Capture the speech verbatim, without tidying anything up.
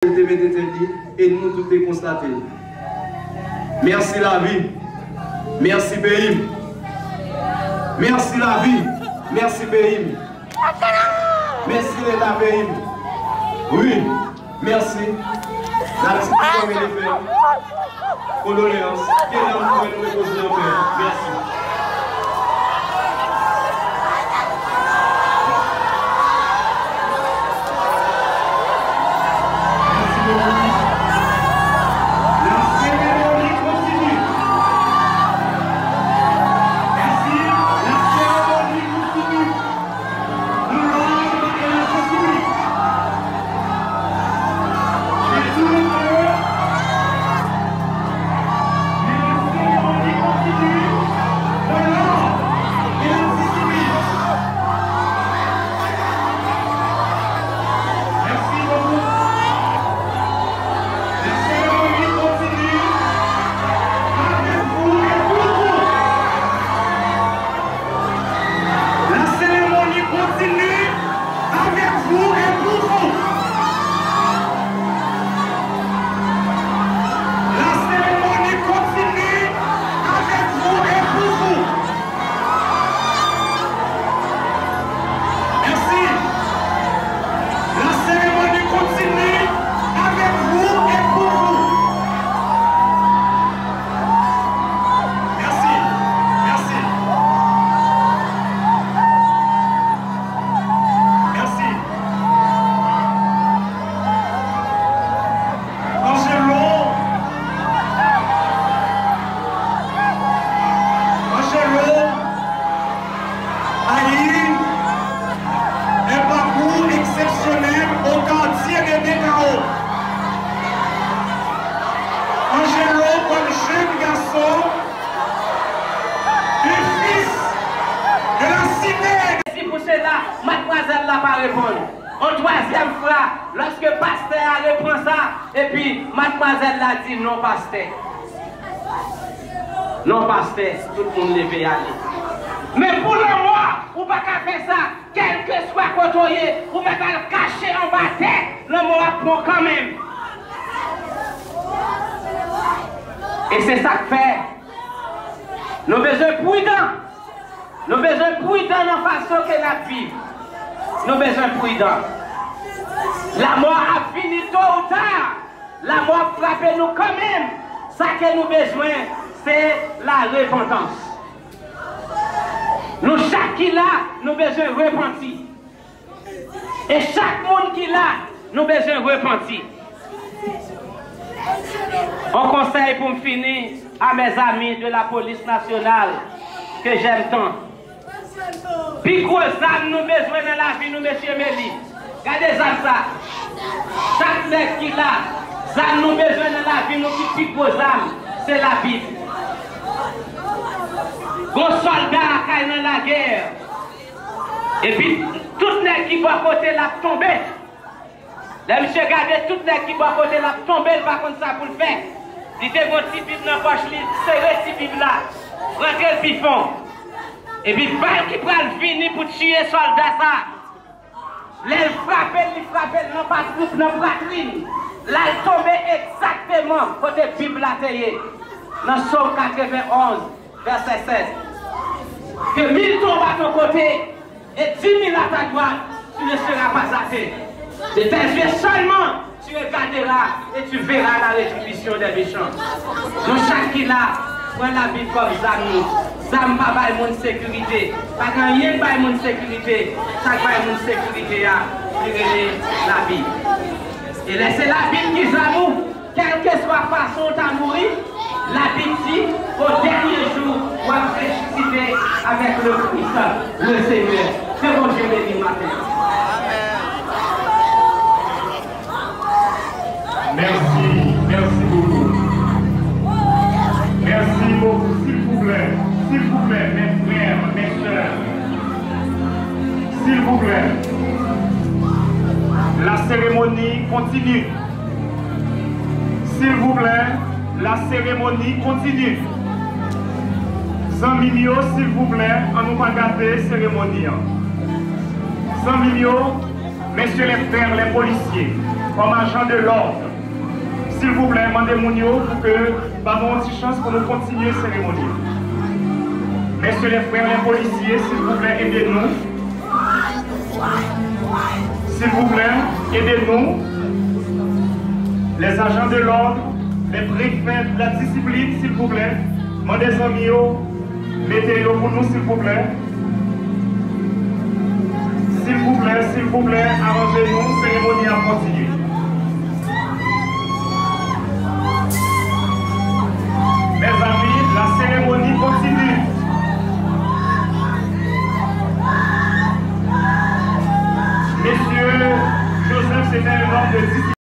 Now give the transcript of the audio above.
L te mete tèt li, e nou tout te konstate l. Mèsi lavi, mèsi peyi m. Mèsi lavi, mèsi peyi m. Mèsi Leta peyi m. Wi, mèsi. N ap di tout kòm e defè. Kondoleyans. Ke nanm mwen nou repoze anpè. Mèsi. Mèsi bokou. La seremoni kontini. Mèsi. La seremoni kontini. Dans l'ordre et la discipline. J'ai tout le cœur. Merci beaucoup. La cérémonie continue avec vous et pour vous. La cérémonie continue avec vous et pour vous. La cérémonie continue avec vous et pour vous. Merci. La cérémonie continue avec vous et pour vous. Merci. Merci. Merci. Angelo. Angelo a eu un parcours exceptionnel au quartier des Décarreaux. Angelo, comme jeune garçon, un fils de la cité. Si pou sela, madmwazèl la pa reponn. Yon twazyèm fwa, lòske pastè a repran sa, epi madmwazèl la di, "Non, pastè. Non, pastè." Tout moun leve ale. Men pou lanmò, ou pa ka fè sa. Kèlkeswa kote w ye, ou mèt al kache anba tè. Lanmò ap pran w kanmenm. E se sa k fè nou bezwen pridan. Nou bezwen pridan nan fason ke n ap viv. Nou bezwen pridan. Lanmò ap vini to ou ta. Lanmò ap frape nou kanmenm. Sa ke nou bezwen, se larepantans. Nou chak ki la, nou bezwen repanti. E chak moun ki la, nou bezwen repanti. On konsèy pou m fini à mes amis de la police nationale que j'aime tant. Pi gwo zam nou bezwen nan lavi nou, mesye Meli. Gade zam sa. Chak nèg ki la, zam nou bezwen nan lavi nou ki pi gwo zam, se Labib. Gon sòlda k al nan lagè. Epi tout nèg ki bò kote l ap tonbe. Lè misye gade tout nèg ki bò kote l ap tonbe, l pa konn sa pou l fè. Li te gon ti bib nan pòch li, sere ti bib la, rantre l pi fon. Epi bal ki pral vini pou tiye sòlda sa, lè l frape l, li frape l nan patwoup, nan pwatrin. L al tonbe egzakteman kote bib la te ye, nan Sòm katrevenonz. Verset seize. Que mille tombent à ton côté et dix mille à ta droite, tu ne seras pas atteint. De tes yeux seulement, tu regarderas et tu verras la rétribution des méchants. Nou chak ki la, pran Labib kòm zam nou. Zam pa bay moun sekirite. Pa gen anyen k bay moun sekirite. Sa k bay moun sekirite a, li rele Labib. E lè se Labib ki zam ou, kèlkeswa fason w ta mouri, Labib di, au dernier jour, w ap resisite avec le Christ, le Seigneur. Ke Bondye beni w maten an. Mèsi, mèsi bokou. Mèsi bokou. Silvouplè, silvouplè, mes frères, mes sœurs. Silvouplè. La cérémonie continue. Silvouplè, la seremoni kontini. Zanmi m yo, silvouplè, ann nou pa gate seremoni an. Zanmi m yo, messieurs les frères, les policiers, Kòm ajan de lòd, silvouplè, mande moun yo pou ke ba nou yon ti chans pou nou kontinye seremoni. Mesye lè frè lè polisye, silvouplè, ede nou. Silvouplè, ede nou. Lè ajan de lòd, lè prefè de la disiplin, silvouplè, mande zanmi yo mete yo pou nou, silvouplè. Silvouplè, silvouplè, aranje nou, seremoni ap kontinye.